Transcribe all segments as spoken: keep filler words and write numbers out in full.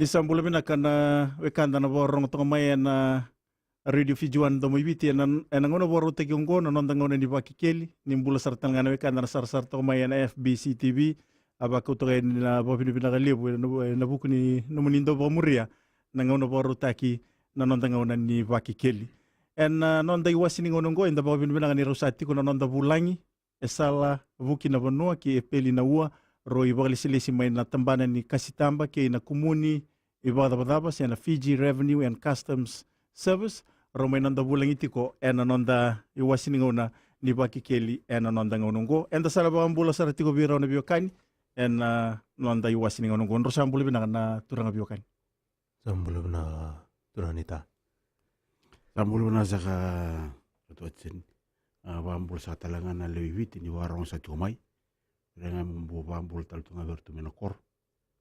Ni sa bula vinaka na wekada na vakarorogo toka mai ena Radio Fiji One Domo i Viti ena, ena gauna vakarautaki oqo na noda gauna ni Vakekeli. Ni bula sara tale ga na wekada na sarasara toka mai ena F B C T V. A vakauta ga yani na vakavinavinaka levu ena, ena vuku ni nomuni dau vakamuria na gauna vakarautaki na noda gauna ni Vakekeli. Ena noda iwasi ni gauna oqo eda vakavinavinaka ni rau sa tiko na noda vulagi e sala vuki na vanua ki Epeli na ua, rau ivakalesilesi mai na tabana ni kasitaba kei na kumuni ivakacavacava se na Fiji Revenue and Customs Service. Rau mai noda vulagi tiko ena noda iwasi ni gauna ni Vakekeli ena noda gauna oqo. Eda sa na vakabula sara tiko vei rau na viwekani ena noda iwasi ni gauna oqo. Drau sa bula vinaka na turaga viwekani. Sa bula vinaka turaga ni ta. Sa bula vinaka saka Ratu Watson. A, vakabula saka tale ga na lewe i Viti ni vakarorogo sa tiko mai. Rega me bau vakabula tale tu ga vei ratou mai na koro.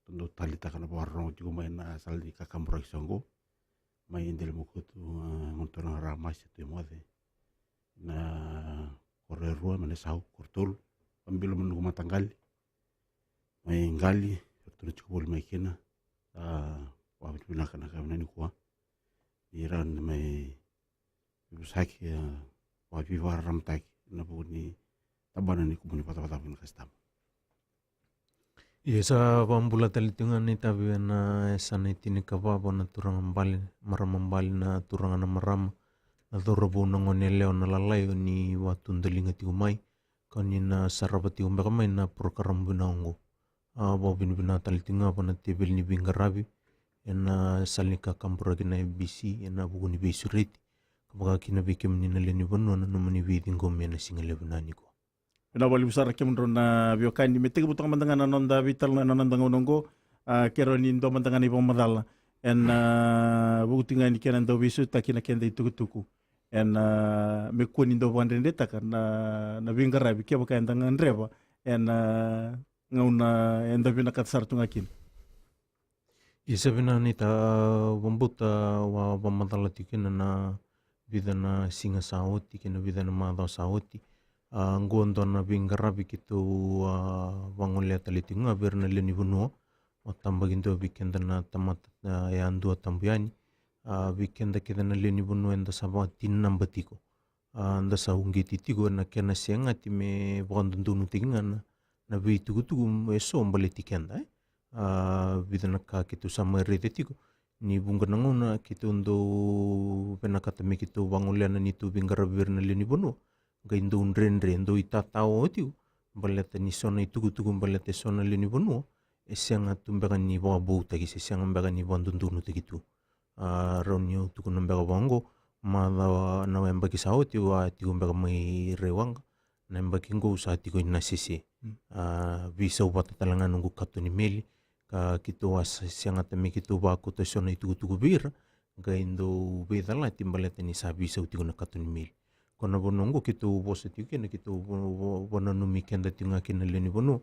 Ratou dau taleitaka na vakarorogo tiko mai na sala ni kakaburaki sa oqo. Mai Delai Mokotu, a, Gone Turaga Ramasi, Tui Moce. Na koro e rua, mai na Sau, koro tolu. Vabila mai na noqu mataqali. Mai qali, ratou na tiko voli mai kina. A, vakavinavinaka na ka vinaka nikua. Ni rawa ni mai vivusaki, a, vakavivararamataki ena vuku ni tabana ni kumuni vakacavacava kei na kasitaba. Ia sa vakabula tale tiko ga na itavi ena yasana e tinikava na turaga bale, marama bale, na turaga na marama, na cauravou, na gone yalewa, na lalai o ni vatu daliga tiko mai. Ka ni na sarava tiko beka mai na porokaramu vinaka oqo. A, vakavinavinaka tale tiko ga vua na teveli ni veiqaravi ena sala ni kakaburaki na F B C ena vuku ni veisureti ka vaka kina vei kemuni na lewe ni vanua na nomuni veiciqomi ena siga levu vinaka nikua. Vinaka vakalevu sara kemudrau na viwekani. Me tekivu toka mada ga na noda veitalanoa ena noda gauna oqo, a, keirau ni dua mada ga na ivakamacala ena, a, vuku tiko ga ni kena dau veisautaki na keda itukutuku. Ena, a, me kua ni dau vakadredretaka na, na veiqaravi kevaka eda gadreva ena, a, gauna eda vinakata sara tu ga kina. Ia sa vinaka ni ta, a, vakabauta au a vakamacala tiko kina na vica na siga sa oti kei na vica na macawa sa oti. A, oqo dua na veiqaravi keitou a vagolea tale tiko ga vei ira na lewe ni vanua. Vakatabakidua vei keda na tamata, a, yadua tabu yani. A, vei keda kece na lewe ni vanua eda sa vakatinanaba tiko. A, da sa uqeti tiko ena kena segati me vakadodonutaki ga na, na veitukutuku eso baleti keda, e. A, vica na ka keitou sa mai raica tiko. Ni vuqa na gauna keitou dau vinakata me keitou vagolea na neitou veiqaravi vei ira na lewe ni vanua. Qai dau dredre, dau itatao tiko. Baleta ni so na itukutuku, baleta eso na lewe ni vanua. E sega tu beka ni vakavoutaki, se sega beka ni vakadodonutaki tu. A, rawa niu tukuna beka vaqo, macawa na yabaki sa oti au a tiko beka mai Raiwaqa, na yabaki qo au sa tiko i Nasese. Mm. A, veisau vata tale ga noqu kato ni meli, ka keitou a se-, segata me keitou vakauta eso na itukutuku vei ira, qai dau veicalati baleta ni sa veisau tiko na kato ni meli. Ko na vanua oqo keitou vosa tiko kina, keitou vo-, vo-, vananumi keda tiko ga kina na lewe ni vanua.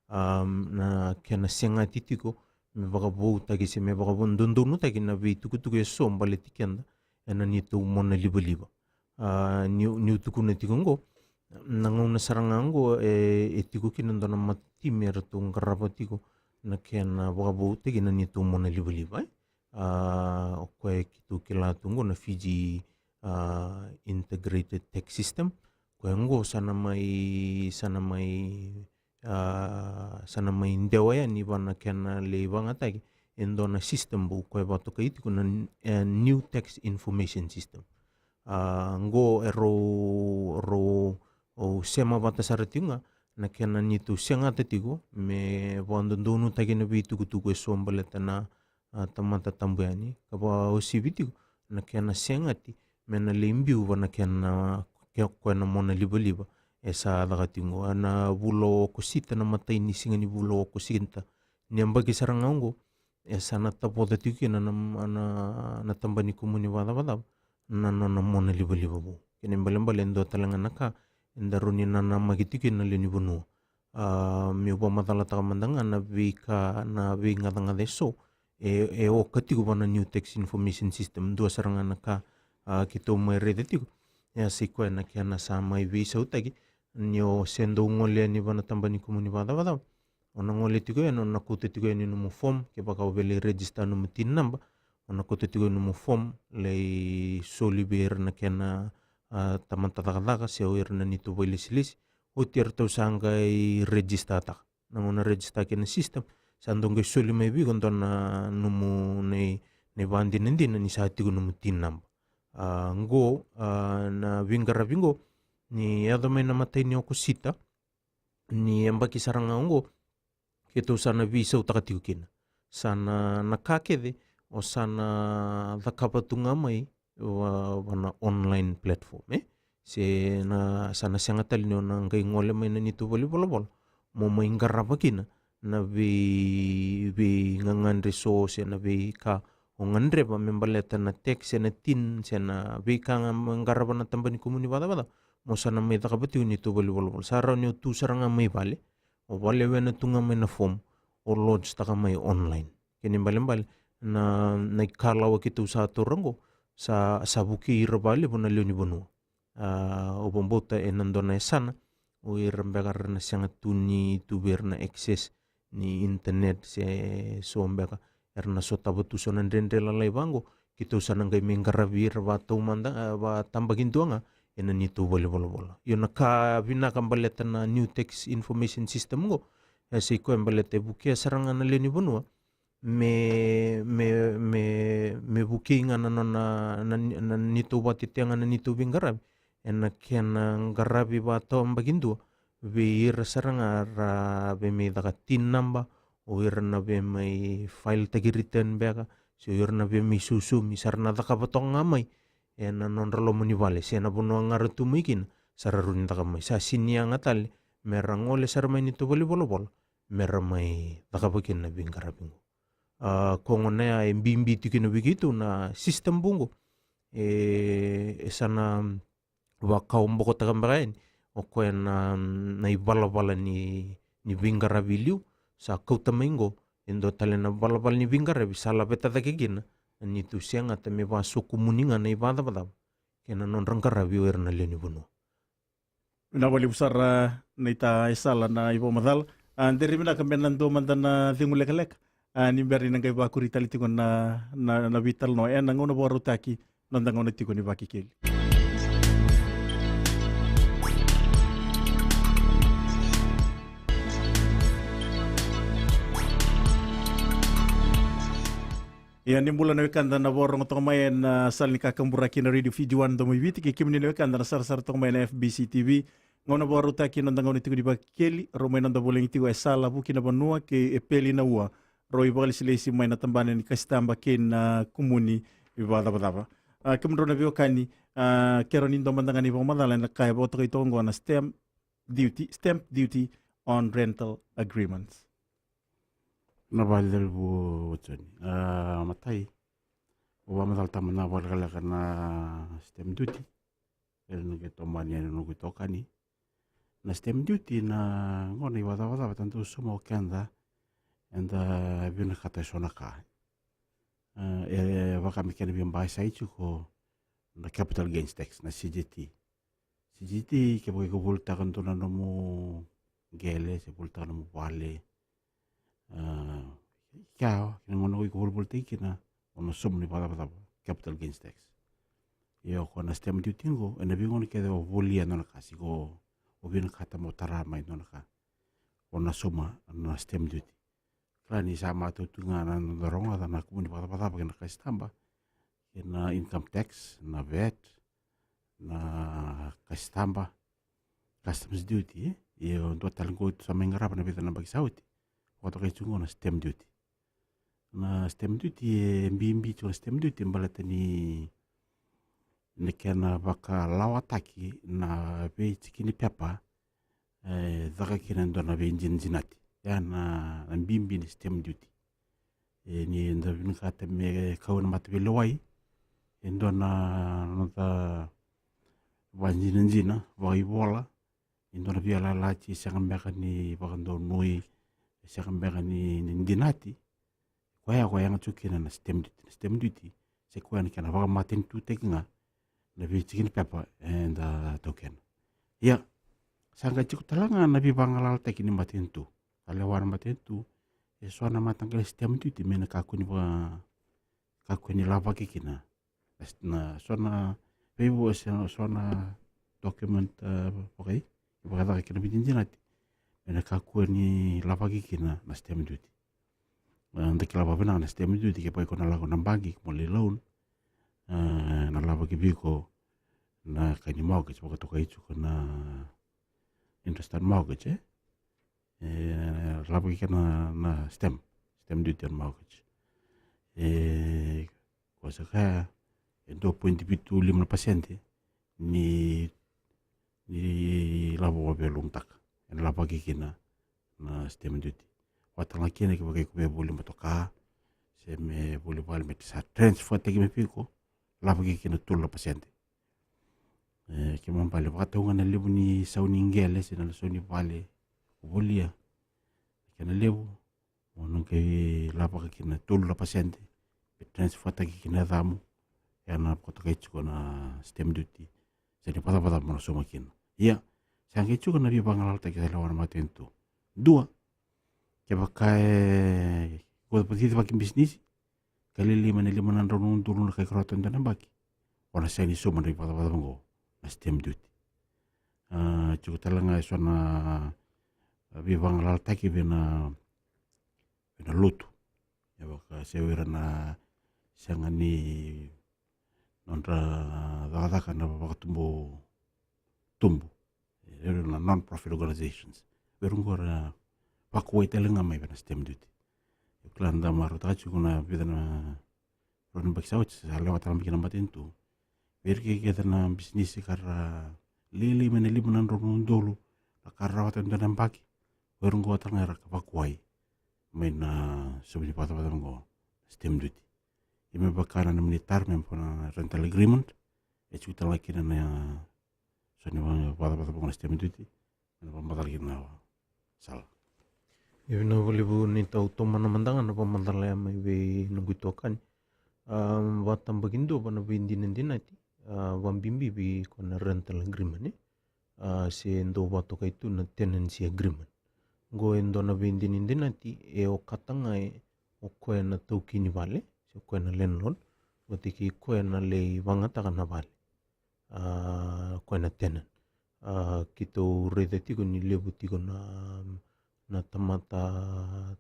A, na kena segati tiko me vakavoutaki se me vakadodonutaki na veitukutuku eso baleti keda ena neitou mona livaliva. A, niu, niu tukuna tiko oqo, na gauna sara ga oqo e, e tiko kina dua na matatimi eratou qarava tiko na kena vakavoutaki na neitou mona livaliva, e. A, o koya keitou kila tu oqo na Fiji, a, Integrated Tax System. Koya oqo sa na mai, sa na mai, a, sa na mai dewa yani vua na kena lai vagataki e dua na system vou koya vakatokai tiko na, e, New Tax Information System. A, oqo e rau, rau, o, sema vata sara tiko ga na kena neitou segata tiko me vakadodonutaki na veitukutuku eso baleta na, a, tamata tabu yani, ka vakauasivi tiko na kena segati me na lai biu vua na kena, ke-, koya na mona livaliva e sa caka tiko oqo. Ena vula o Okosita, na imatai ni siga ni vula o Okosita ni yabaki sara ga oqo, e sa na tavoca tiko kina na, na, na, na tabana ni kumuni vakacavacava na nona mona livaliva vou. Kena ibalebale e dua tale ga na ka eda rawa ni nanamaki tiko kina na lewe ni vanua. A, meu vakamacalataka mada ga na veika, na veigacagaca eso e, e oka tiko vua na New Tax Information System. Dua sara ga na ka, a, keitou mai raica tiko, e a sai koya na kena sa mai veisautaki ni o se dau gole yani vua na tabana ni kumuni vakacavacava, O na gole tiko yani, o na kauta tiko yani nomu form, kevaka o via lai register nomu TIN naba, o na kauta tiko yani nomu form, lai soli vei ira na kena, a, tamata cakacaka, se o ira na neitou vailesilesi, oti eratou sa qai register taka. Na gauna register kina na system, sa dau qai soli mai vei iko dua na nomu na i, na ivakadinadina ni sa tiko nomu TIN naba. A, qo, a, na veiqaravi qo, ni yaco mai na imatai ni Okosita, ni yabaki sara ga oqo, keitou sa na veisautaka tiko kina. Sa na, na ka kece, o sa na cakava tu ga mai, va, va na online platform, e? Se na, sa na sega tale ni o na qai gole mai na neitou valenivolavola mo mai qarava kina na vei, veigagadre so, se na veika o gadreva me baleta na tax, se na TIN, se na veika ga me qarava na tabana ni kumuni vakacavacava, mo sa na mai cakava tiko neitou valenivolavola. Sa rawa ni o tu sara ga mai vale, o valewena tu ga mai na form, o lodge taka mai online. Kena ibalebale, na, na ikalawa keitou sa taura qo, sa, sa vukei ira vakalevu na lewe ni vanua. A, au vakabauta ena dua na yasana, o ira beka era na sega tu ni tu vei ira na access ni internet, se so beka era na sotava tu so na dredre lalai vaqo, keitou sa na qai mai qaravi ira vataumada, a, vatabakidua ga ena neitou valenivolavola. Io, na ka vinaka baleta na new tax information system qo, e sa i koya baleta e vukea sara ga na lewe ni vanua me, me, me, me vukei ga na nona, na, na neitou vakatetea ga na neitou veiqaravi ena kena qaravi vakatabakidua vei ira sara ga ra via mai caka TIN naba, o ira na via mai file taki return beka, se o ira na via mai sausaumi, sa ra na cakava toka ga mai ena nodra loma ni vale, se na vanua ga ra tu mai kina, sa ra rawa ni caka mai. Sa sega ni yaga tale me ra gole sara mai neitou valenivolavola me ra mai cakava kina na veiqaravi qo. A, koya gona ya e bibi tiko kina vei keitou na system vou qo. E, e sa na vakawabokotaka beka yani o koya na, na ivalavala ni, ni veiqaravi e liu, sa kauta mai qo e dua tale na valavala ni veiqaravi sa laveta cake kina na neitou segata me vakasokumuni ga na ivakacavacava kei na nodra qaravi o ira na lewe ni vanua. Vinaka vakalevu sara, a, naita Esala na ivakamacala. A, dere vinaka me na dua mada na cegu lekaleka, a, ni bera ni na qai vakuri tale tiko na, na, na veitalanoa ena gauna vakarautaki, noda gauna tiko ni Vakekeli. Ia, ni bula na wekada na vakarorogo toka mai ena sala ni kakaburaki na Radio Fiji One Domo i Viti, kei kemuni na wekada na sarasara toka mai na F B C T V. Gauna vakarautaki, noda gauna tiko ni Vakekeli, rau mai noda vulagi tiko Esala Vukinavanua kei Epeli Naua, rau ivakalesilesi mai na tabana ni kasitaba kei na kumuni vakacavacava. A, kemudrau na veiwekani, a, keirau ni dua mada ga na ivakamacala ena ka e vakatokai toka oqo na stamp duty, stamp duty on rental agreements. Na vakalevu, Joni. A, matai, au vakamacalataka mada na vakalekaleka na stamp duty. Ena qai tomani yani na noqu itokani. Na stamp duty na gauna ivakacavacava eda dau sauma o keda, eda vinakata eso na ka. A, e vaka me kena veibasai tiko na capital gains tax, na C G T. C G T, kevaka iko volitaka dua na nomu qele, se volitaka nomu vale, a, kea, kena gauna iko volivolitaki kina, o na sauma na ivakacavacava, capital gains tax. Ia o koya na stamp duty qo, ena veigauna kece o volia e dua na ka, se iko o vinakata mo tara mai e dua na ka, o na sauma na stamp duty. Kila ni sa matau tu ga na noda rogoca na kumuni vakacavacava kei na kasitaba, kei na income tax, na VAT, na kasitaba, customs duty, e? Ia o dua tale qo eda sa mai qarava ena vica na yabaki sa oti. Vakatokai tiko qo na stamp duty. Na stamp duty, e bibi tiko na stamp duty baleta ni na kena vakalawataki na veitiki ni pepa e caka kina e dua na veidinadinati. Ya na, na bibi ni stamp duty. E, ni da vinakata me kau ena mataveilewai e dua na noda vakadinadina vakaivola, e dua na veiyalayalati e sega beka ni vakadonui, e sega beka ni, ni dinati. Koya, koya e yaga tiko kina na stamp duty. Na stamp duty, se koya na kena vakamatanitutaki ga na veitiki ni pepa eda taukena. Ia, sa qai tiko tale ga na veivagalalataki ni matanitu. talewa na matanitu, e so na mataqali stamp duty me na kakua ni vaka, kakua ni lavaki kina na, na so na veivo, se na so na document, e, vakai, e vakacaka kina vei dinadinati, me na kakua ni lavaki kina na stamp duty. E, da kila vakavinaka na stamp duty, ke vaka iko na lako na baqi mo lai loan, e, na lavaki vei iko na ka ni mortgage, vakatokai tiko na interest on mortgage, e? E, lavaki kina na, na stamp, stamp duty on mortgage. E, ko sa kaya, e dua pointi vitu lima na pasede ni, ni lavo vakaveilogutaka, e na lavaki kina na stamp duty. Vata ga kina ke vaka iko via voli motoka, se me voli vale me sa transfer taki mai vei iko, lavaki kina tolu na pasede. E, kena ibalebale vakatau ga na levu ni sau ni qele se na sau ni vale ko volia. Kena levu, mo na qai lavaka kina tolu na pasede me transfer taki kina yacamu, e na vakatokai tiko na stamp duty. Sa ni vacavaca mo na sauma kina. Ia, sa qai tiko na veivagalalataki sa lewa na matanitu. Dua, kevaka e ko cici vakabisinisi, ka lailai mai na lima na drau na udolu na ka iko rawata e dua na yabaki, o na sega ni sauma na ivacavacava oqo, na stamp duty. A, tiko tale ga e so na, a, veivagalalataki vei na, vei na lotu. E vaka se o ira na sega ni nodra cakacaka na vakatubu tubu. E, o ira na non-profit organizations. O ira oqo era vakuai tale ga mai vei na stamp duty. E kila da marautaka tiko na vica na rua na yabaki sa oti, sa lewa tale mai kina na matanitu. Vei ira kece na bisinisi ka ra lailai mai na lima na drau na udolu na ka ra rawata e dua na yabaki, o ira oqo tale ga era vakuai mai na sauma ni ivacavacava oqo, na stamp duty. Ia me vaka na nomuni taro me vaka na rental agreement, e tiko tale ga kina na so ni ivacavacava oqo, na stamp duty, me na vakamacala kina na sala. Ia vinaka vakalevu ni tau tomana mada ga na vakamacala ya mai vei noqu itokani. A, vakatabakidua va na veidinadinati, a, vakabibi vei koya na rental agreement, e? A, se dau vakatokai tu na tenancy agreement. Oqo e dua na veidinadinati e okata ga e o koya na taukei ni vale, se o koya na landlord, vata kei koya na lai vagataka na vale, a, koya na tenant. A, keitou raica tiko ni levu tiko na, na tamata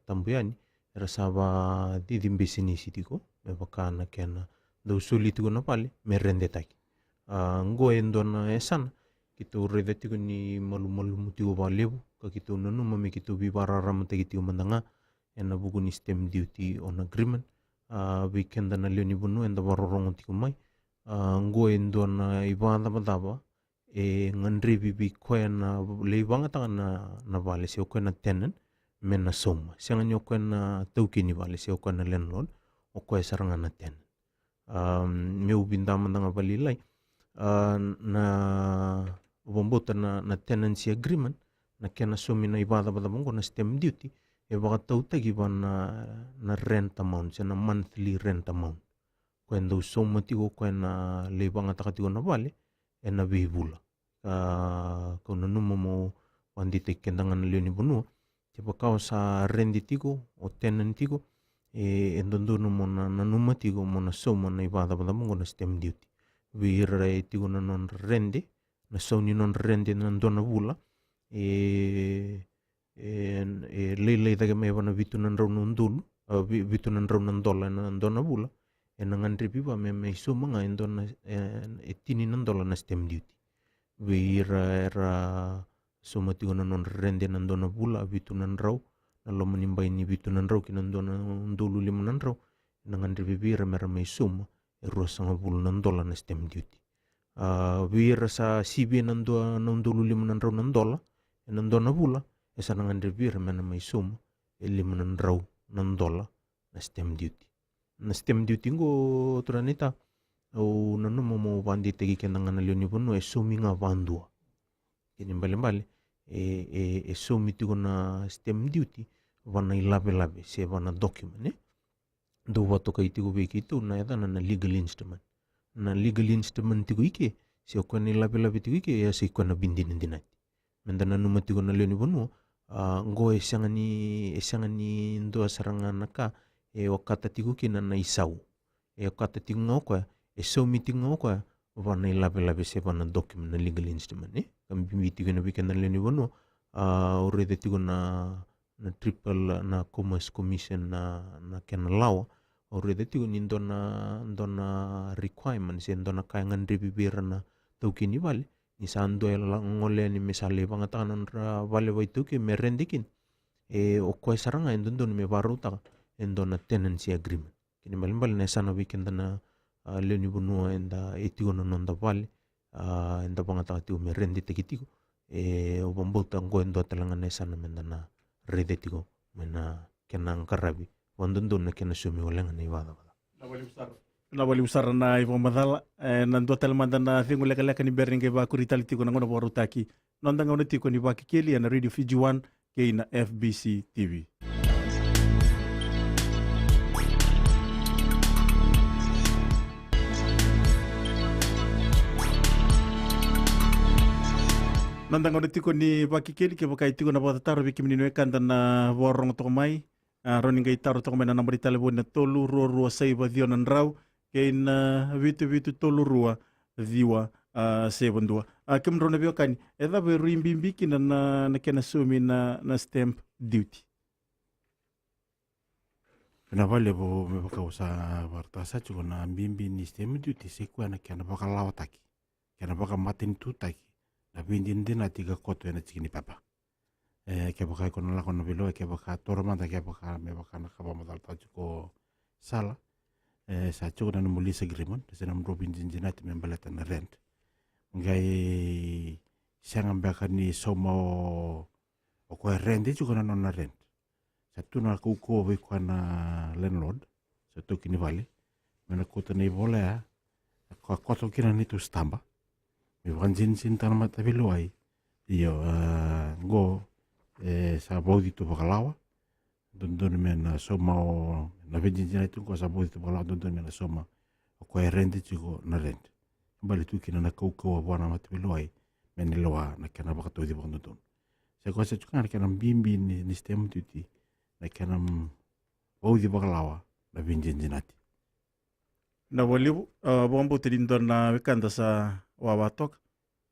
tabu yani era sa vacici bisinisi tiko me vaka na kena dau soli tiko na vale me redetaki. A, oqo e dua na yasana keitou raica tiko ni malumalumu tiko vakalevu, ka keitou nanuma me keitou veivakararamataki tiko mada ga ena vuku ni stamp duty on agreement. A, vei keda na lewe ni vanua eda vakarorogo tiko mai, a, oqo e dua na ivakacavacava e gadrevi vei koya na lai vagataka na, na vale, se o koya na tenant, me na sauma. Sega ni o koya na taukei ni vale, se o koya na landlord, o koya sara ga na tenant. A, meu vidamadaga vakalailai, a, na vakabauta na, na tenancy agreement, na kena saumi na ivakacavacava oqo, na stamp duty, e vakatautaki va na, na rent amount, se na monthly rent amount. Koya dau sauma tiko, koya na lai vagataka tiko na vale ena veivula. A, kau nanuma mo vakadeitaki keda ga na lewe ni vanua, kevaka o sa rede tiko, o tenant tiko, e, e dodonu mo na nanuma tiko mo na sauma na ivakacavacava oqo, na stamp duty. Vei ira e tiko na nodra rede, na sau ni nodra rede na dua na vula, e, e, e lailai cake mai va na vitu na drau na udolu, a, vi-, vitu na drau na dola ena dua na vula, ena gadrevi va me, me sauma ga e dua na, e, e tini na dola na stamp duty. Vei ira era sauma tiko na nodra rede na dua na vula, vitu na drau, na loma ni bai ni vitu na drau ki na dua na udolu lima na drau, ena gadrevi vei ira mera mai sauma e ruasagavulu na dola na stamp duty. A, vei ira sa sivia na dua na udolu lima na drau na dola ena dua na vula, e sa na gadrevi ira me na mai sauma e lima na drau na dola na stamp duty. Na stamp duty oqo, turaga naita, au nanuma mo vakadeitaki keda ga na lewe ni vanua, e saumi ga vakadua. Kena ibalebale, e, e, e saumi tiko na stamp duty va na ilavelave se va na document, e? Dau vakatokai tiko vei keitou na yacana na legal instrument. Na legal instrument tiko i ke, se o koya na ilavelave tiko i ke, e a sa i koya na veidinadinati. Meda nanuma tiko na lewe ni vanua, A, qo e sega ni, e sega ni dua sara ga na ka e okata tiko kina na isau. E okata tiko ga o koya, e saumi tiko ga o koya vua na ilavelave se vua na document, na legal instrument, e? Ka bibi tiko ena weekend na lewe ni vanua, a, au raica tiko na, na triple, na Commerce Commission, na, na kena lawa. Au raica tiko ni dua na, dua na requirement se dua na ka e gadrevi vei ira na taukei ni vale, ni sa dua e la gole yani me sa lai vagataka na nodra vale vakaitaukei me rent kina. E, o koya sara ga e dodonu me vakarautaka e dua na tenancy agreement. Kena ibalebale na yasana vei keda na, a, lewe ni vanua eda, e tiko na noda vale, a, eda vagataka tiko me rent-taki tiko. E, au vakabauta qo e dua tale ga na yasana meda na raica tiko mai na kena qaravi vakadodonu na kena saumi wale ga na ivakacakacaka. Vinaka vakalevu sara na ivakamacala. E, na dua tale mada na cegu lekaleka ni bera ni qai vakuri tale tiko na gauna vakarautaki. Noda gauna tiko ni Vakekeli ena Radio Fiji One kei na F B C T V. Noda gauna tiko ni Vakekeli, kevaka e tiko na vakatataro vei kemuni na wekada na vakarorogo toka mai, a, rawa ni qai taro toka mai na naba ni talevoni na tolu rua rua saiva ciwa na drau kei na vitu vitu tolu rua ciwa, a, saiva dua. A, kemudrau na veiwekani, e cava e rui bibi kina na, na kena saumi na, na stamp duty? Vinaka vakalevu. Me vaka au sa vakaraitaka tiko, na bibi ni stamp duty sa i koya na kena vakalawataki, kena vakamatanitutaki na veidinadinati ka koto ena tiki ni pepa. E, kevaka iko na lako na veilewai, kevaka taura mada, kevaka me vaka na ka vakamacalataka tiko o Sala, e, sa tiko na nomu lease agreement se na nomudrau veidinadinati me baleta na rent. Qai sega beka ni sauma o, o koya e rent tiko na nona rent. Sa tu na kaukauwa vei koya na landlord, se taukei ni vale, me na kauta na ivola ya, ka koto kina na neitou sitaba, me vakadinadinataka na mataveilewai. Io, a, qo, e, sa vauci tu vakalawa, dodonu me na sauma o, na veidinadinati qo sa vauci tu vakalawa, dodonu me na sauma o koya e rent tiko na rent. Bale tu kina na kaukauwa vua na mataveilewai me na lewa na kena vakatauci vakadodonu. Sa i koya sa tiko ga na kena bibi ni, ni stamp duty, na kena, mm, vauci vakalawa na veidinadinati. Vinaka vakalevu. A, vakabauta ni dua na wekada sa wawa toka.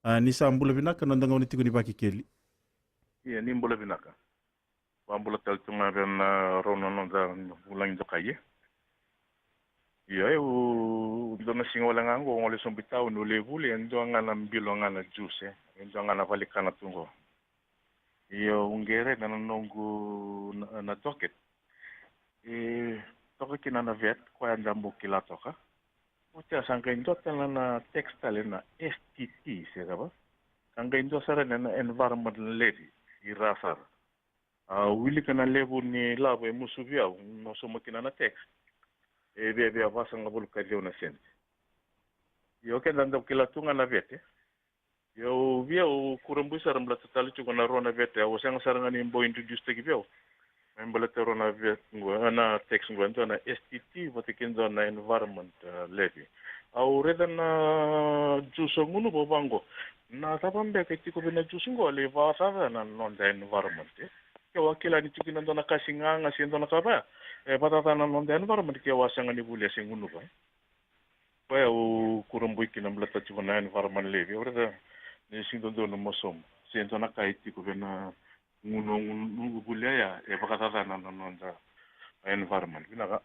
A, ni sa bula vinaka, noda gauna tiko ni Vakekeli. Ia, ni bula vinaka. Vakabula tale tu ga vei rau na noda vulagi dokai, e. Ia, e, au, dua na siga wale ga qo, au gole sobu i tauni, au lai vuli, e dua ga na bilo ga na juice, e. E dua ga na vale ni kana tu qo. Ia, au qai raica na noqu na, na docket. E toka kina na vet, koya da bau kila toka. Oti ya sa qai dua tale na tax tale na S T T, se cava. Ka qai dua sara na, na environment levy, i ra sara. A, wilika na levu ni lavo e musu vei au, na sauma kina na tax. E viavia vasagavulu ka ciwa na sede. Io, keda dau kila tu ga na vet, e. Io, vei au, au kurabui sara baleta tale tiko na rua na vet, au sega sara ga ni bau introduce taki vei au. Me baleta rua na vet qo, na tax qo, e dua na S T T vata kei dua na environment, a, levy. Au raica na juice o gunuva vaqo. Na cava beka e tiko vei na juice qo, a lai vakacacana na noda environment, e? Ke au a kila ni tiko kina dua na kasi gaga se dua na ka vaya, e vakacacana na noda environment, ke au a sega ni volia se gunuva, e. Koya au kurabui kina baleta tiko na environment levy. Au raica ni sega ni dodonu mo sauma se dua na ka e tiko vei na gunu, gunu, gunu volia ya, e vakacacana na noda environment. Vinaka.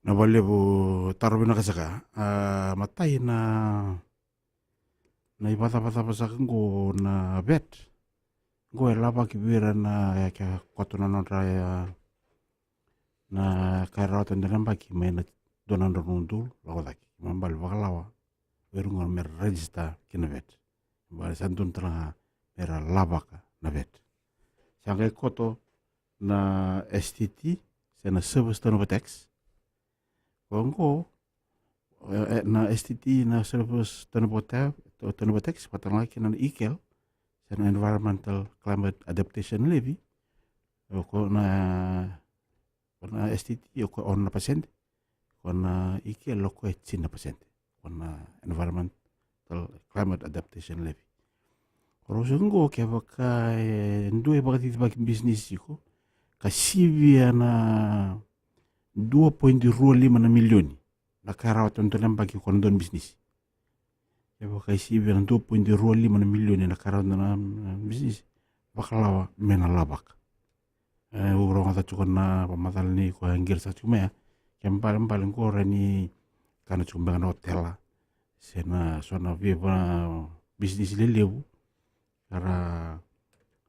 Vinaka vakalevu, taro vinaka saka. A, matai na, na ivakacavacava saka qo na vet. Qo e lavaki vei ira na, e, ke koto na nodra, e, na ka e rawata e dua na yabaki mai na dua na drau na udolu lako cake. Kena ibalebale vakalawa vei ira qo me ra register ki na vet. Baleta sa dodonu tale ga me ra lavaka na vet. Sa qai koto na S T T, se na service turnover tax. Koya qo, e, e, na S T T, na service turnover ta-, turnover tax, vata ga kina na ECAL, se na environmental climate adaptation levy. O koya na, o na S T T, o koya ono na pasede. Ko na ECAL, o koya e tini na pasede. Ko na environmental climate adaptation levy. Rau sa qo kevaka e dua e vakacicivaki bisinisi iko, ka sivia na dua poidi rua lima na milioni na ka e rawata ena dua na yabaki ko na dua na bisinisi. Kevaka e sivia na dua poidi rua lima na milioni na ka e rawata na, na bisinisi, vakalawa me na lavaka. E, au rogoca tiko na vakamacala ni ko e qiri sa tiko mai ya. Ke balebale qo ra ni kana tiko beka na otela se na so na veiva bisinisi lelevu. Ka ra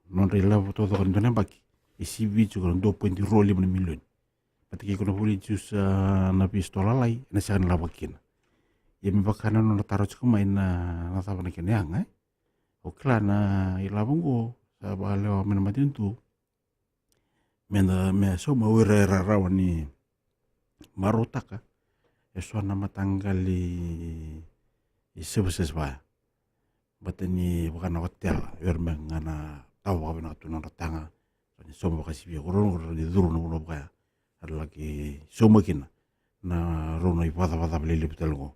nodra ilavo taucoko ni dua na yabaki e sivi tiko na dua poidi rua lima na milioni. Vata kei iko na voli juice, a, na veisitoa lalai, ena sega ni lavaki kina. Ia me vaka na nona taro tiko mai na, na cava na kena yaga, e? Au kila na ilavo qo sa vakalewa mai na matanitu. Meda, me sauma o ira era rawa ni marautaka e so na mataqali services vaya. Vata ni vaka na otela, o ira me ga na tawa vakavinaka tu na nodra taga. Ra ni sauma vakasivia, ko rau na, ko rau ni curu na vanua vaya. Era laki sauma kina na rau na ivakacavacava lelevu tale qo.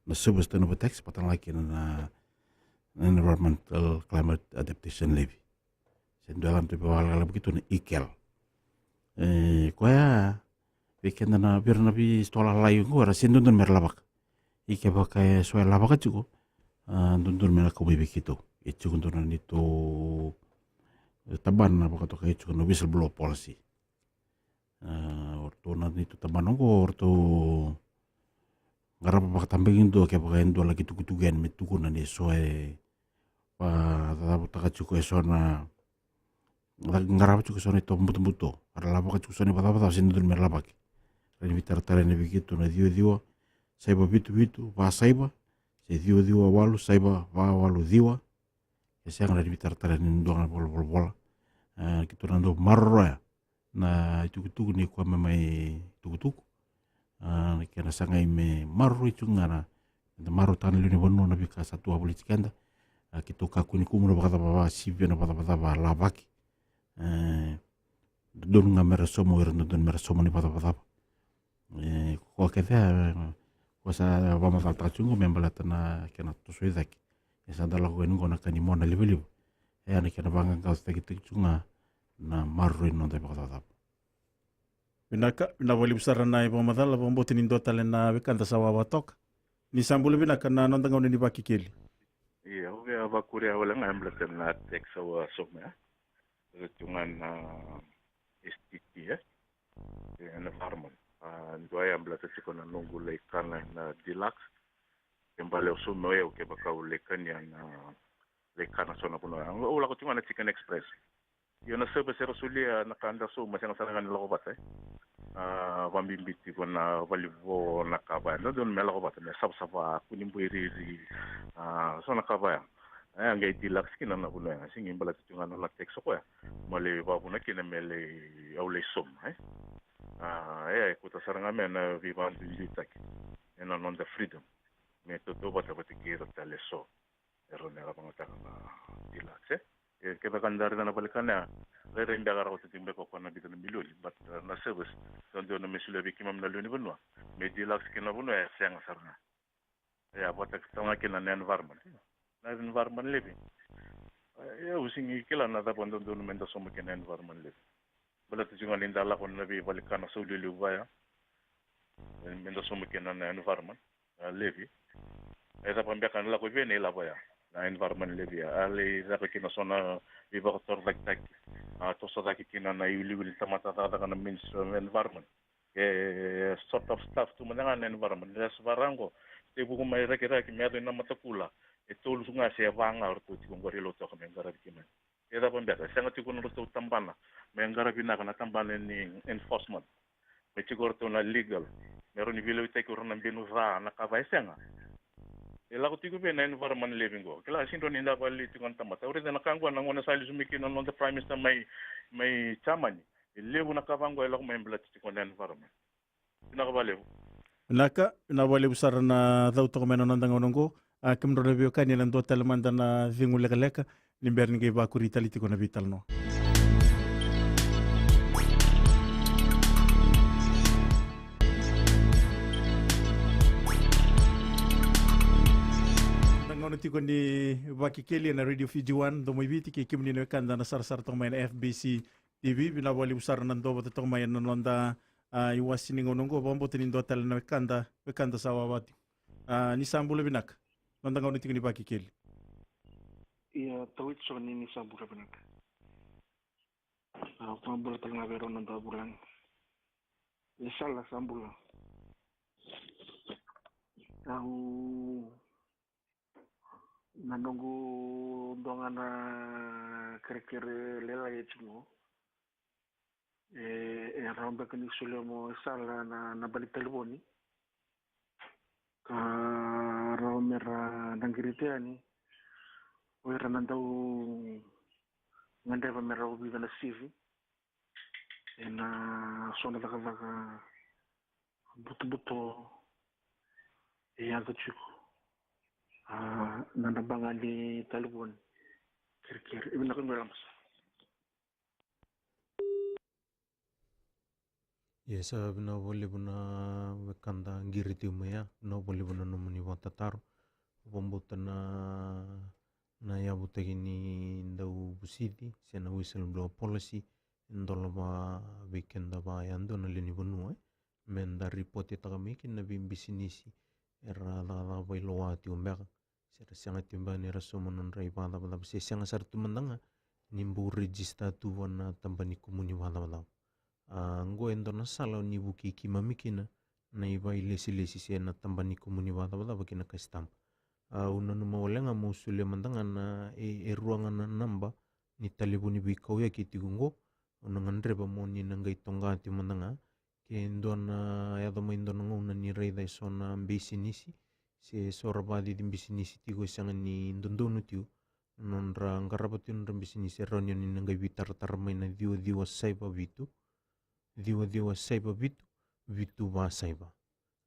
Na service turnover tax, vata ga kina na, na environmental climate adaptation levy. Se dua ga na tu pe vakalakalaka vaki tu na E C A L. E, koya, vei keda na vei ira na veisitoa lalai qo, era se dodonu me ra lavaka. Ia kevaka e so e lavaka tiko, a, dodonu me na kau mai vei keitou. E tiko dua na neitou, e, tabana vakatokai tiko na whistleblower policy. A, o ratou na neitou tabana qo, o ratou qarava vakatabakidua kevaka e dua laki tukutuku yani me tukuna ni so e vakacavutaka tiko e so na, qarava tiko e so na itovo butobuto, era lavaka tiko e so na ivakacavacava se dodonu me lavaki. Ra ni veitaratara yani vei keitou na ciwa ciwa saiva vitu vitu va saiva, se ciwa ciwa walu saiva va walu ciwa. E sega, ra ni veitaratara yani dua ga na volavola. E, keitou na dau maroroya na itukutuku ni koya me mai tukutuku. A, na kena sagai me maroroi tiko ga na, da marautaka na lewe ni vanua na veika sa tu a voliti keda. A, keitou kakua ni kumuna vakacavacava, sivia na vakacavacava lavaki. E, dodonu ga me ra sauma o ira, dodonu me ra sauma na ivakacavacava. E, ko kece, e, ko sa vakamacalataka tiko qo me baleta na kena toso i cake. E sa da lako yani qo na ka ni mona livaliva. E, a na kena vaqaqacotaki tiko ga na maroroi na noda ivakacavacava. Vinaka, vinaka vakalevu sara na ivakamacala, vakabauta ni dua tale na wekada sa wawa toka. Ni sa bula vinaka, na noda gauna ni Vakekeli. Ia, au via vakuria wale ga e baleta na tax au a sauma ya. Raica tu ga na S T T, e? E, environment. A, dua ya baleta tiko na noqu lai kana na Deluxe. Ke bale au sauma o yau kevaka au lai kania na, lai kana so na vanua. Au lako tiko ga na Chicken Express. Io, na service era solia na ka da sauma sega sara ga ni lako vata, e. A, vakabibi tiko na valivo na ka vaya. Dodonu me lako vata, me savasava, kua ni bui riri. A, so na ka vaya. E, a qai Deluxe kina na vanua ya. Sega ni baleta tiko ga na tax o koya. Mo lai vakavuna kina me lai, au lai sauma, e. A, e, e kauta sara ga mai na veivakaduiduitaki ena noda freedom me tautauvata vata kei ira tale eso. E rawa ni ra vakayagataka na Deluxe, e. E, kevaka da raica na vale ni kana ya, rairai beka ra rawata tiko beka o koya na vica na milioni, but, e, na service dodonu me solia vei keimami na lewe ni vanua me Deluxe kina na vanua ya e sega sara ga. E, a vakataki tale ga kina na environment. Na environment levy. E, au sega ni kila na cava dodonu me da sauma kina na environment levy. Baleta tiko ga ni da lako na veivale ni kana saulelevu vaya. E, me da sauma kina na environment, a, levy. E cava beka na lako i vei na ilavo ya, na environment levy ya? A lai caka kina so na veivakatorocaketaki, a, toso cake kina na iwiliwili ni tamata cakacaka na Ministry of Environment. E, sort of staff tu mada ga na environment. Lesu vaqo, tevuku mai Rakiraki me yaco i Namatakula, e tolu ga se va ga o ratou tiko qori e Lautoka me qaravi keimami. E cava beka, e sega tiko na nodratou tabana me qaravi vinaka, na tabana ni enforcement, me tiko o ratou na legal, me rawa ni veilewaitaki o ira na benu ca, na ka vaya, e sega. E lako tiko vei na environment levy qo? Kila, sega ni da vakalili tiko na tamata. Au raica na ka qo na gauna sa lesu mai kina na noda Prime Minister mai, mai Germany. E levu na ka vaqo e lako mai baleta tiko na environment. Vinaka vakalevu. Vinaka, vinaka vakalevu sara na cau toka mai na noda gauna oqo. A, kemudrau na veiwekani, ena dua tale mada na cegu lekaleka ni bera ni qai vakuri tale tiko na veitalanoa. Na gauna Tiko ni Vakekeli ena Radio Fiji One, Domo i Viti, kei kemuni na wekada na sarasara toka mai ena F B C T V. Vinaka vakalevu sara na dua vata toka mai ena noda, a, iwasi ni gauna oqo. Vakabauta ni dua tale na wekada, wekada sa wawa tiko. A, ni sa bula vinaka. Noda gauna tiko ni Vakekeli. Ia, tau i so ni, ni sa bula vinaka. A, vakabula tale ga vei rau na dau vulagi. E sala sa bula. Au na noqu dua ga na kerekere lailai e tiko. E, e rawa beka ni solia mo e sala na, na bali talivoni. Ka rawa me ra na qiriti yani o ira na dau gadreva me ra ovica na sivi ena so na cakacaka butobuto e yaco tiko. A, na naba ga ni talivoni. Kerekere. E vinaka qo e labasa. Ia, sa vinaka vakalevu na wekada qiri tiko mai ya. Vinaka vakalevu na nomuni vakatataro. Vakabauta na, na yavutaki ni dau vusici se na whistleblower policy e dola vei keda vakayadua na lewe ni vanua, e, me da ripotitaka mai kina na veibisinisi era cakacaka vakailoa tiko beka, se ra sega tiko beka ni ra sauma nodra ivakacavacava, se sega sara tu mada ga ni bau register tu vua na tabana ni kumuni vakacavacava. A, oqo e dua na sala ni vukei keimami kina na ivailesilesi se na tabana ni kumuni vakacavacava kei na kasitama. A, au nanuma wale ga meu solia mada ga na, e, e rua ga na naba ni talevoni veikauyaki e tiko oqo. Au na gadreva mo ni na qai toqa tiko mada ga ke dua na yaco mai dua na gauna ni raica e so na bisinisi se so ra vakacici bisinisi tiko e sega ni dodonu tiko na nodra qarava tiko na nodra bisinisi, e rawa ni o ni na qai veitaratara mai na ciwa ciwa saiva vitu, ciwa ciwa saiva vitu, vitu va saiva,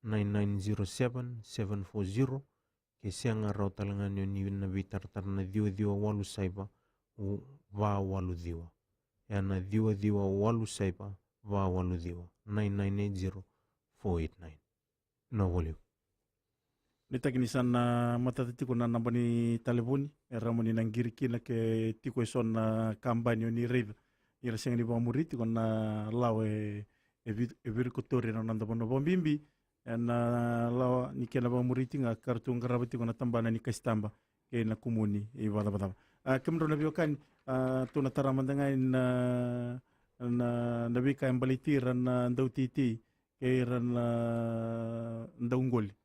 nine nine zero seven seven four zero. Ke sega, rawa tale ga ni o ni na veitaratara na ciwa ciwa walu saiva va walu ciwa. E na ciwa ciwa walu saiva va walu ciwa, nine nine eight zero four eight nine. Vinaka vakalevu. Nuitaki ni sa na matata tiko na naba ni talevoni e rawa mo ni na qiri kina ke tiko e so na kabani o ni raica ni ra sega ni vakamuri tiko na lawa e, e vi-, e virikotori ena noda vanua. Vakabibi ena lawa ni kena vakamuri tiko ga ka ratou qarava tiko na tabana ni kasitama kei na kumuni ivakacavacava. A, kemudrau na veiwekani, a, tou na tara mada ga na, na, na veika e baleti ira na dauteitei kei ira na dauqoli.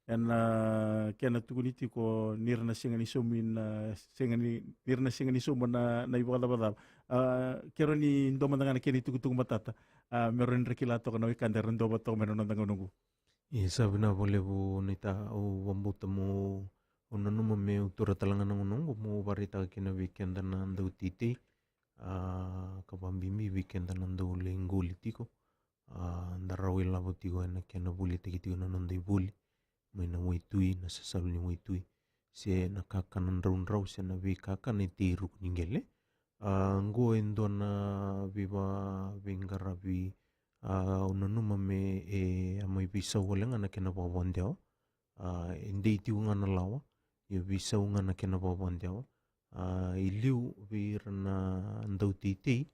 Ena kena tukuni tiko ni ra na sega ni saumi na, sega ni, ni ra na sega ni sauma na, na ivakacavacava. A, ke rawa ni dua mada ga na kena itukutuku matata, a, me rawa ni ra kila toka na wekada era dua vata toka mai na noda gauna oqo. Ia, sa vinaka vakalevu Naita. Au vakabauta mo, au nanuma meu taura tale ga na gauna oqo mo vakaraitaka kina vei keda na dauteitei, a, ka vakabibi vei keda na dau lai qoli tiko. A, da rawa ilavo tiko ena kena volitaki tiko na noda ivoli mai na waitui, na sasalu ni waitui, se na kakana draudrau se na veikakana e tei ruku ni qele. A, oqo e dua na veiva-, veiqaravi, a, au nanuma me, e, a mai veisau wale ga na kena vakavadewa. A, e dei tiko ga na lawa, ia veisau ga na kena vakavadewa. A, i liu vei ira na dauteitei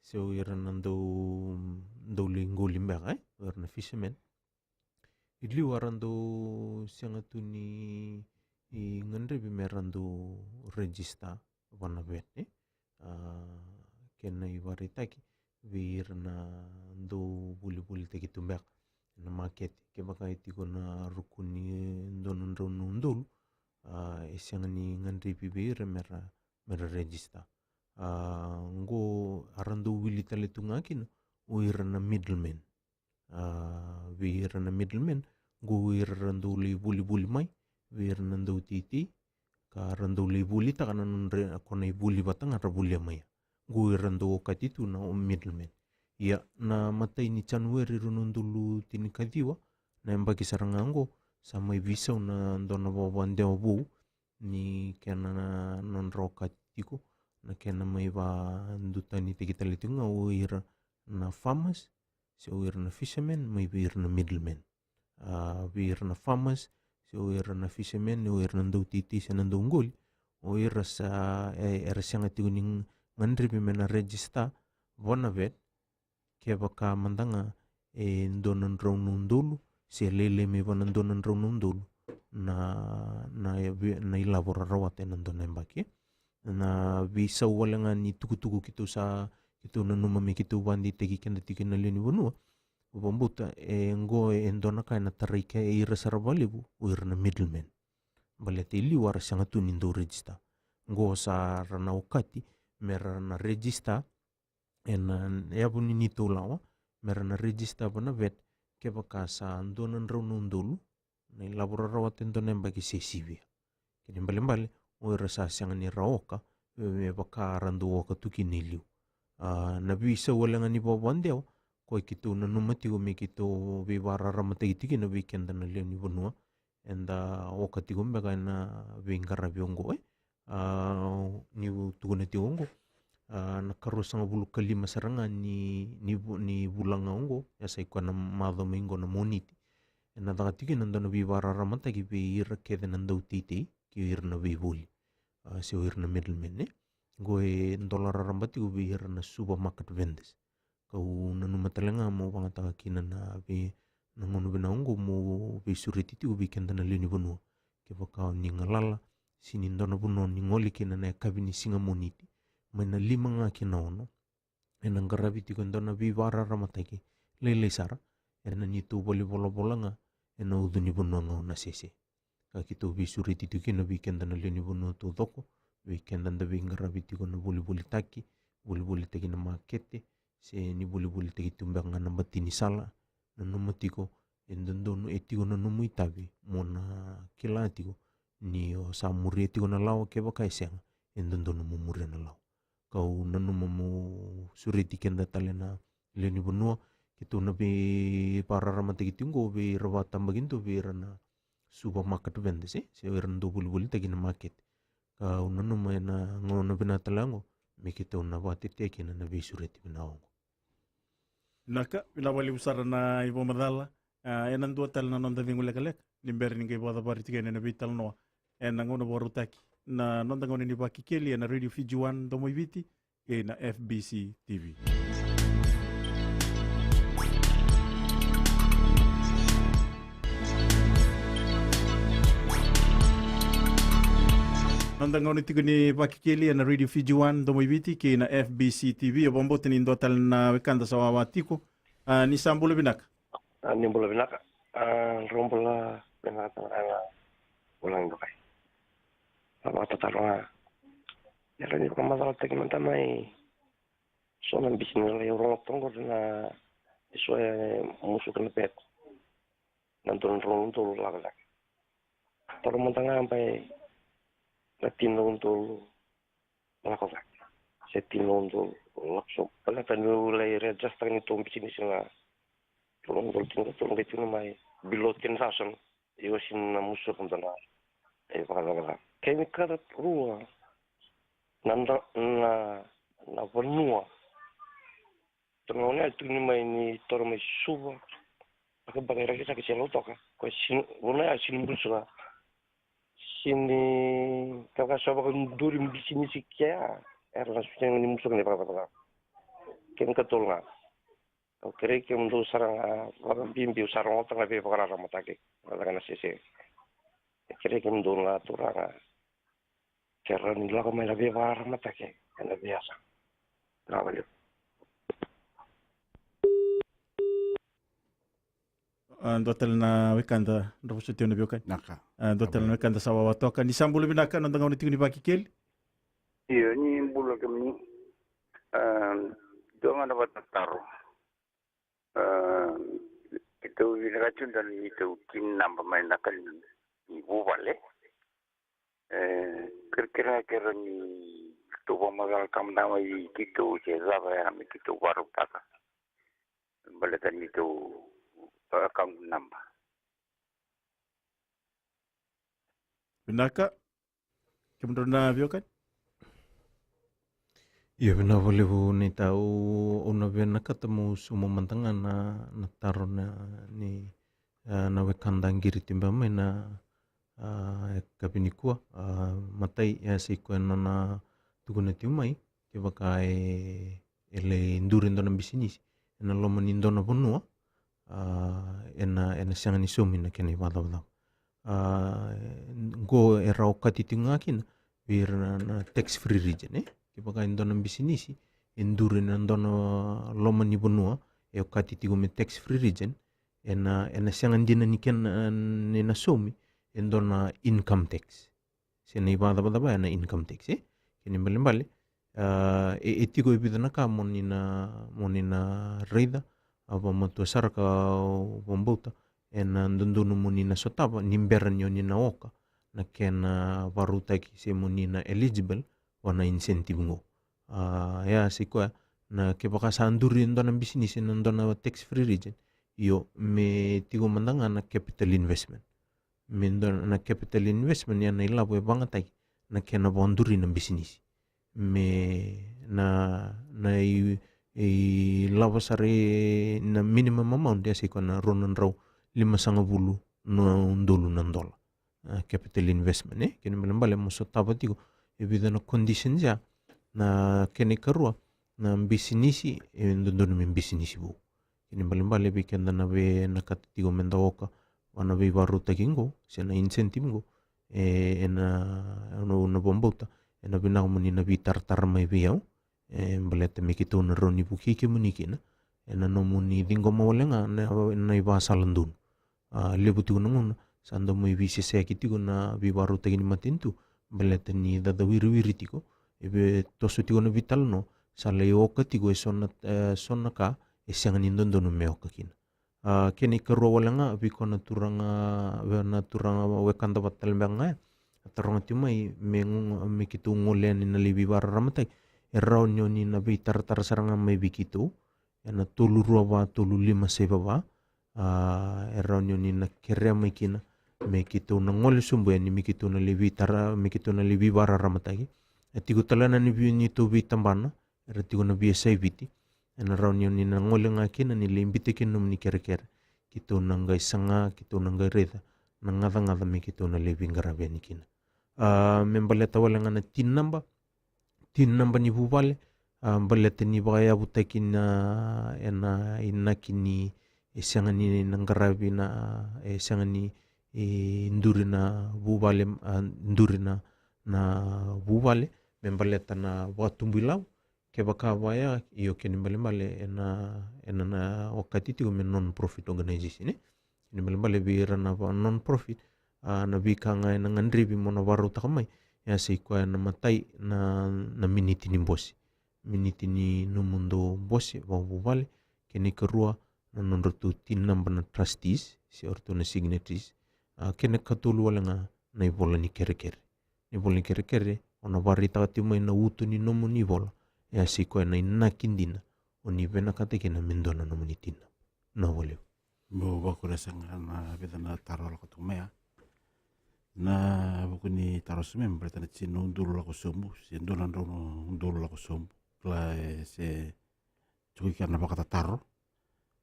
se o ira na dau, dau lai qoli beka, e, o ira na fishermen. I liu a ra dau sega tu ni, i gadrevi me ra dau register vua na vet, e. A, kena ivakaraitaki vei ira na dau volivolitaki tu beka ena makete, kevaka e tiko na ruku ni dua na drau na udolu, a, e sega ni gadrevi vei ira me ra, me ra register. A, oqo a ra dau wili tale tu ga kina o ira na middlemen. A, vei ira na middlemen, oqo o ira ra dau lai volivoli mai vei ira na dauteitei, ka ra dau lai volitaka na nodra, ko na ivoli vata ga ra volia mai ya. Oqo o ira dau okati tu na o middlemen. Ia, na imatai ni January rua na udolu tinikaciwa, na yabaki sara ga oqo, sa mai veisau na dua na vakavadewa vou, ni kena na nodra okati tiko na kena mai vakadutanitaki tale tiko ga o ira na farmers, se o ira na fishermen mai vei ira na middlemen. A, vei ira na farmers se o ira na fishermen, o ira na dauteitei se na dauqoli, o ira sa, e, era sega tiko ni gadrevi me na register vua na vet, kevaka mada ga e dua na drau na udolu se lailai mai vua na dua na drau na udolu na, na, na ilavo ra rawata ena dua na yabaki. Na veisau wale ga ni tukutuku keitou sa, keitou nanuma me keitou vakadeitaki keda tiko ena lewe ni vanua. Au vakabauta e qo e dua na ka ena tarai keda, e ira sara vakalevu o ira na middleman. Baleta e liu era sega tu ni dau register. Qo sa ra na okati me ra na register ena yavu ni neitou lawa, me ra na register vua na vet kevaka sa dua na drau na udolu na ilavo ra rawata e dua na yabaki se sivia. Kena ibalebale o ira sa sega ni ra oka, me, me vaka ra dau oka tu kina e liu. A, na veisau wale ga ni vakavakadewa, koya keitou nanuma tiko me keitou veivakararamataki tiko kina vei keda na lewe ni vanua, eda oka tiko beka ena veiqaravi oqo, e? A, niu tukuna tiko oqo, a, na karuasagavulu ka lima sara ga ni, ni vu-, ni vula ga oqo, e sa i koya na macawa mai qo na Moniti, ena caka tiko kina e dua na veivakararamataki vei ira kece na dauteitei kei ira na veivoli, a, se o ira na middleman, e? Qo e dola raraba tiko vei ira na supermarket vendors. Kau nanuma tale ga meu vakayagataka kina na vei, na gauna vinaka oqo meu veisureti tiko vei keda na lewe ni vanua. Kevaka o ni galala, se ni dua na vanua o ni gole kina ena yakavi ni siga Moniti, mai na lima ga ki na ono, ena qaravi tiko e dua na veivakararamataki lailai sara ena neitou valenivolavola ga ena ucu ni vanua ga o Nasese. Ka keitou veisureti tiko kina vei keda na lewe ni vanua taucoko, vei keda da veiqaravi tiko na volivolitaki, volivolitaki na makete, se ni volivolitaki tu beka ga na bati ni sala. Nanuma tiko, e dodonu, e tiko na nomu itavi mo na kila tiko ni o sa muria tiko na lawa, kevaka e sega, e dodonu mo muria na lawa. Kau nanuma meu sureti keda tale na lewe ni vanua, keitou na veivakararamataki tiko qo vei ira vakatabakidua vei ira na supermarket vendors, e? Se o ira na dau volivolitaki na makete. Kau nanuma ena gauna vinaka tale ga oqo me keitou na vakatetea kina na veisureti vinaka oqo. Vinaka, vinaka vakalevu sara na ivakamacala. A, ena dua tale na noda cegu lekaleka ni bera ni qai vakacavari tiko yani ena veitalanoa ena gauna vakarautaki, na noda gauna ni Vakekeli ena Radio Fiji One, Domo i Viti, kei na F B C T V. Noda gauna tiko ni Vakekeli ena Radio Fiji One, Domo i Viti, kei na F B C T V. Au vakabauta ni dua tale na wekada sa wawa tiko. A, ni sa bula vinaka. A, ni bula vinaka. A, drau bula vinaka tale ga na vulagi dokai. A, vakatataro ga. Era ni vakamacalataki mada mai so na bisinisi lai rogo toka qori na eso e musuka na pet. Na dua na drau na udolu lako cake. Taro mada ga bai na tini na udolu lako cake. Se tini na udolu lako so. Baleta niu lai register ni tou bisinisi na drau na udolu tini na udolu qai tiko mai below ten thousand. Io, sina musuka mada na e vakacavacava. Kei ni kata rua na, na, na vanua. Toro na gauna ya tukuni mai ni toro mai Suva. Vakabaka ira ki saka se Lautoka. Ko sini, gauna ya sini bulusuka. Sini kaka sa vakaduri bisinisi kea. Era na sega ni musuka ni vakavakavaka. Kemika tolu ga. Au kerei kemudou sara ga vakabibi, au sa rogoca ga veivakararamataki. Vaka na sese. Kerei kemudou ga turaga. Ke rawa ni lako mai na veivakararamataki ena veiyasa. Vinaka vakalevu. A, dua tale na wekada, dra vosoti au na veiwekani. Vinaka. A, dua tale na wekada sa wawa toka. Ni sa bula vinaka, noda gauna tiko ni Vakekeli. Io, ni bula kemuni. A, dua ga na vakatataro. A, keitou vinakati tu da na neitou kin naba mai na kali ni vuvale. E, kerekere ga ke rawa ni tou vakamacala ka mada mai vei keitou se cava ya me keitou vakarautaka. Baleta ni tou, a, account number. Vinaka. Kemudrau na veiwekani? Io, vinaka vakalevu Neita, au, au na vinakata meu sauma mada ga na, na taro na, ni, a, na wekada qiri tiko beka mai na, A, e kapi nikua, a, matai, e a sa i koya na nona tukuna tiko mai, kevaka e, e lai duri e dua na bisinisi ena loma ni dua na vanua, a, ena, ena sega ni saumi na kena ivakacavacava. A, qo e rawa okati tiko ga kina vei ira na, na tax free region, e? Kevaka e dua na bisinisi e duri ena dua na loma ni vanua e okati tiko me tax free region, ena, ena sega dina ni kena, ni na saumi e dua na income tax se na ivakacavacava ena income tax, e? Kena ibalebale, a, e, e tiko e vica na ka mo ni na, mo ni na raica, a, vakamatua sara ka au vakabauta ena dodonu mo ni na sotava ni bera ni o ni na oka na kena vakarautaki se mo ni na eligible vua na incentive qo. A, e a sa i koya na kevaka sa duri e dua na bisinisi ena dua na tax free region, io, me tiko mada ga na capital investment. Me dua na capital investment, ia na ilavo e vagataki na kena vakaduri na bisinisi. Me na, na i, i lavo sara e na minimum amount, ia sa i koya na rua na drau limasagavulu na udolu na dola. A, capital investment, e? Kena ibalebale mo sotava tiko e vica na conditions ya, na kena ikarua, na bisinisi e dodonu me bisinisi vou. Kena ibalebale vei keda na veinakata tiko me da oka vua na veivakarautaki qo se na incentive qo, e, ena, au na, na vakabauta ena vinaka mo ni na veitaratara mai vei au, e, baleta me keitou na rawa ni vukei kemuni kina ena nomuni ciqoma wale ga na, na ivakasala donu. A, levu tiko na gauna sa dau mai veiseseyaki tiko na veivakarautaki ni matanitu baleta ni cacawiriwiri tiko, e vei toso tiko na veitalanoa, sa lai oka tiko e so na, e, so na ka e sega ni dodonu me oka kina. A, kena ikarua wale ga vei koya na turaga, vei na turaga wekada vata tale beka ga ya, a taroga tiko mai me gu-, me keitou gole yani na lai veivakararamataki, e rawa ni o ni na veitaratara sara ga mai vei keitou ena tolu rua va tolu lima saiva va. A, e rawa ni o ni na kerea mai kina me keitou na gole sobu yani me keitou na lai veitara, me keitou na lai veivakararamataki. E tiko tale na ni vei, neitou veitabana era tiko na via saiviti. Ena rawa ni o ni na gole ga kina ni lai biuta kina nomuni kerekere. Keitou na qai saga, keitou na qai raica na gacagaca me keitou na lai veiqaravi yani kina. A, me baleta wale ga na TIN naba, TIN naba ni vuvale, a, baleta ni vakayavutaki na, ena inaki ni e sega ni na qaravi na, e sega ni, e, duri na vuvale, a, duri na, na vuvale me baleta na vakatubu ilavo. Kevaka vaya, io, kena ibalebale ena, ena na okati tiko me non-profit organization, e? Kena ibalebale vei ira na va non-profit, a, na veika ga ena gadrevi mo na vakarautaka mai, e a sa i koya na matai na, na miniti ni bose. Miniti ni nomudou bose vakavuvale, kena ikarua na nodratou TIN naba na trustees se o ratou na signatories. A, kena ikatolu wale ga na ivola ni kerekere. Na ivola ni kerekere o na vakaraitaka tiko mai na uto ni nomuni ivola, e a sa i koya na inaki dina o ni vinakata kina me dua na nomuni TIN naba. Na vakalevu. Meu vakuria sara ga na vica na taro lako tu mai ya. Na vuku ni taro sobu me baleta na tini na udolu lako sobu se dua na drau na udolu lako sobu, kila, e se tiko i kea na vakatataro.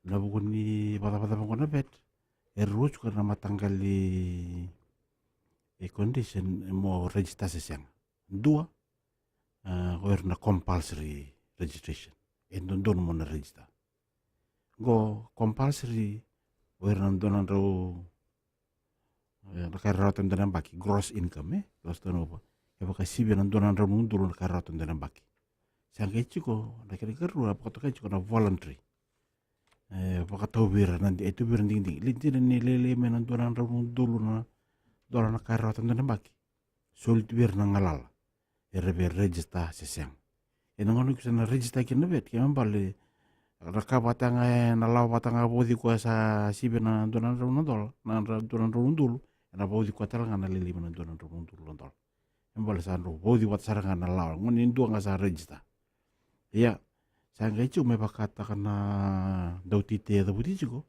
Na vuku ni vakacavacava qo na vet, e rua tiko na mataqali, e, condition mo register se sega. Dua, a, o ira na compulsory registration. E dodonu mo na register. Qo compulsory, o ira na dua na drau, e, na ka era rawata e dua na yabaki, gross income, e, gross turnover. E vakasivia na dua na drau na udolu na ka era rawata e dua na yabaki. Sa qai tiko na kena ikarua, vakatokai tiko na voluntary. E, vakatau vei ira na di-, e tu vei ira na digidigi. Lai dina ni lailai mai na dua na drau na udolu na dola na ka era rawata e dua na yabaki, soli tu vei ira na galala era via register se sega. Ena gauna ko sa na register kina na vet, kena ibalebale na ka vata ga, ena lawa vata ga vauci koya sa sivia na dua na drau na dola, na dra-, dua na drau na udolu, ena vauci koya tale ga na lailai mai na dua na drau na udolu na dola. Kena ibalebale sa drau vauci vata sara ga na lawa, gauna ni dua ga sa register. Ia, sa qai tiko me vakataka na dauteitei e cavuti tiko.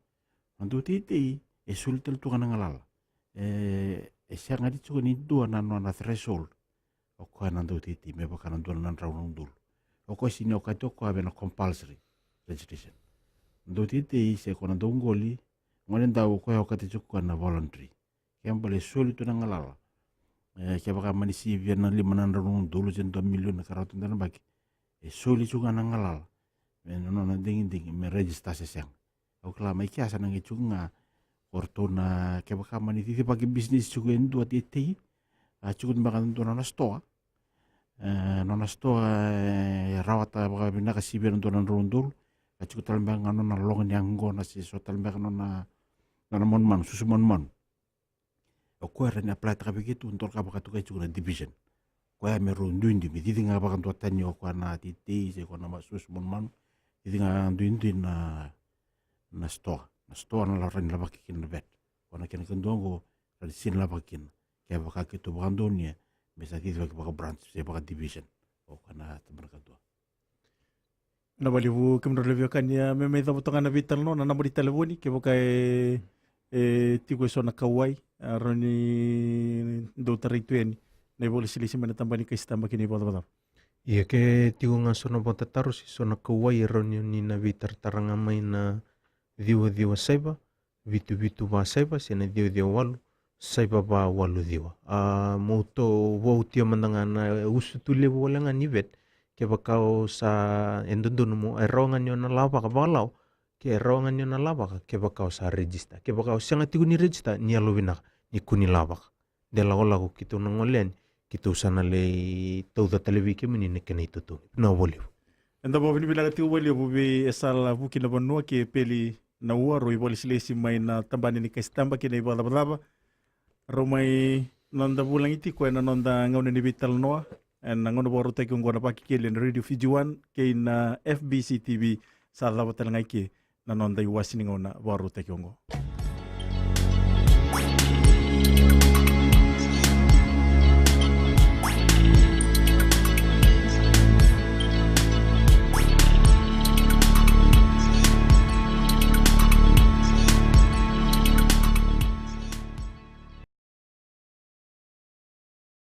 Na dauteitei e soli tale tu ga na galala. E, e sega ni tiko ni dua na nona threshold o koya na dauteitei me vaka na dua na drau na udolu. O koya sega ni okati o koya vei na compulsory registration. Na dauteitei se koya na dauqoli, gone dau, o koya okati tiko koya na voluntary. Kena ibalebale e soli tu na galala. E, kevaka mani sivia na lima na drau na udolu se dua milioni ka rawata e dua na yabaki, e soli tu ga na galala me na nona digidigi me register se sega. Au kila mai kea sa na qai tiko ga ko ratou na, kevaka mani cicivaki bisinisi tiko e dua teitei, a tiko beka e dua na nona sitoa. E, nona sitoa, e, rawata vakavinaka sivia na dua na drau na udolu. Ka tiko tale beka ga nona loga ni yaqona se so tale beka nona, nona manumanu, susu manumanu. O koya era ni apply taka vei keitou, dua ka vakatokai tiko na division. Koya me rau duidui, me cici ga vakaduatani o koya na teitei se koya na masusu manumanu. Cici ga duidui na, na sitoa. Na sitoa na la-, ra ni lavaki kina na vet. Koya na kena kadua oqo, ra ni sini lavaki kina. Kevaka keitou vakadonuya me sa cicivaki vaka branch se vaka division. O koya na tabana kadua. Na valevu kemudrau levu e kania me mai cavuta ga na veitalanoa, na naba ni talevoni kevaka e, e tiko e so na kauwai, a, rawa ni dou tarai tu yani na ivakalesilesi mai na tabana ni kai Sitaba kei na ivakacavacava. Ia ke tiko ga so na vakatataro se so na kauwai e rawa ni na veitaratara ga mai na ciwa ciwa saiva, vitu vitu va saiva se na ciwa ciwa walu, saiva va walu ciwa. A, mo tou vautia mada ga na usu tu levu wale ga ni vet, kevaka o sa e dodonu mo, e rawa ga ni o na lavaka vakalawa, ke e rawa ga ni o na lavaka, kevaka o sa register. Kevaka o sega tiko ni register, ni yalovinaka, ni kua ni lavaka. De lakolako keitou na gole yani, keitou sa na lai tauca tale vei kemuni na kena itotogi. Na valevu. Eda vakavinavinaka tiko vakalevu vei Esala Vukinavanua kei Peli Naua, rau ivakalesilesi mai na tabana ni kai Sitaba kei na ivakacavacava. Rau mai noda vulagi tiko ena noda gauna ni veitalanoa ena gauna vakarautaki oqo na Vakekeli ena Radio Fiji One kei na F B C T V. Sa cava tale ga i ke na noda iwase ni gauna vakarautaki oqo.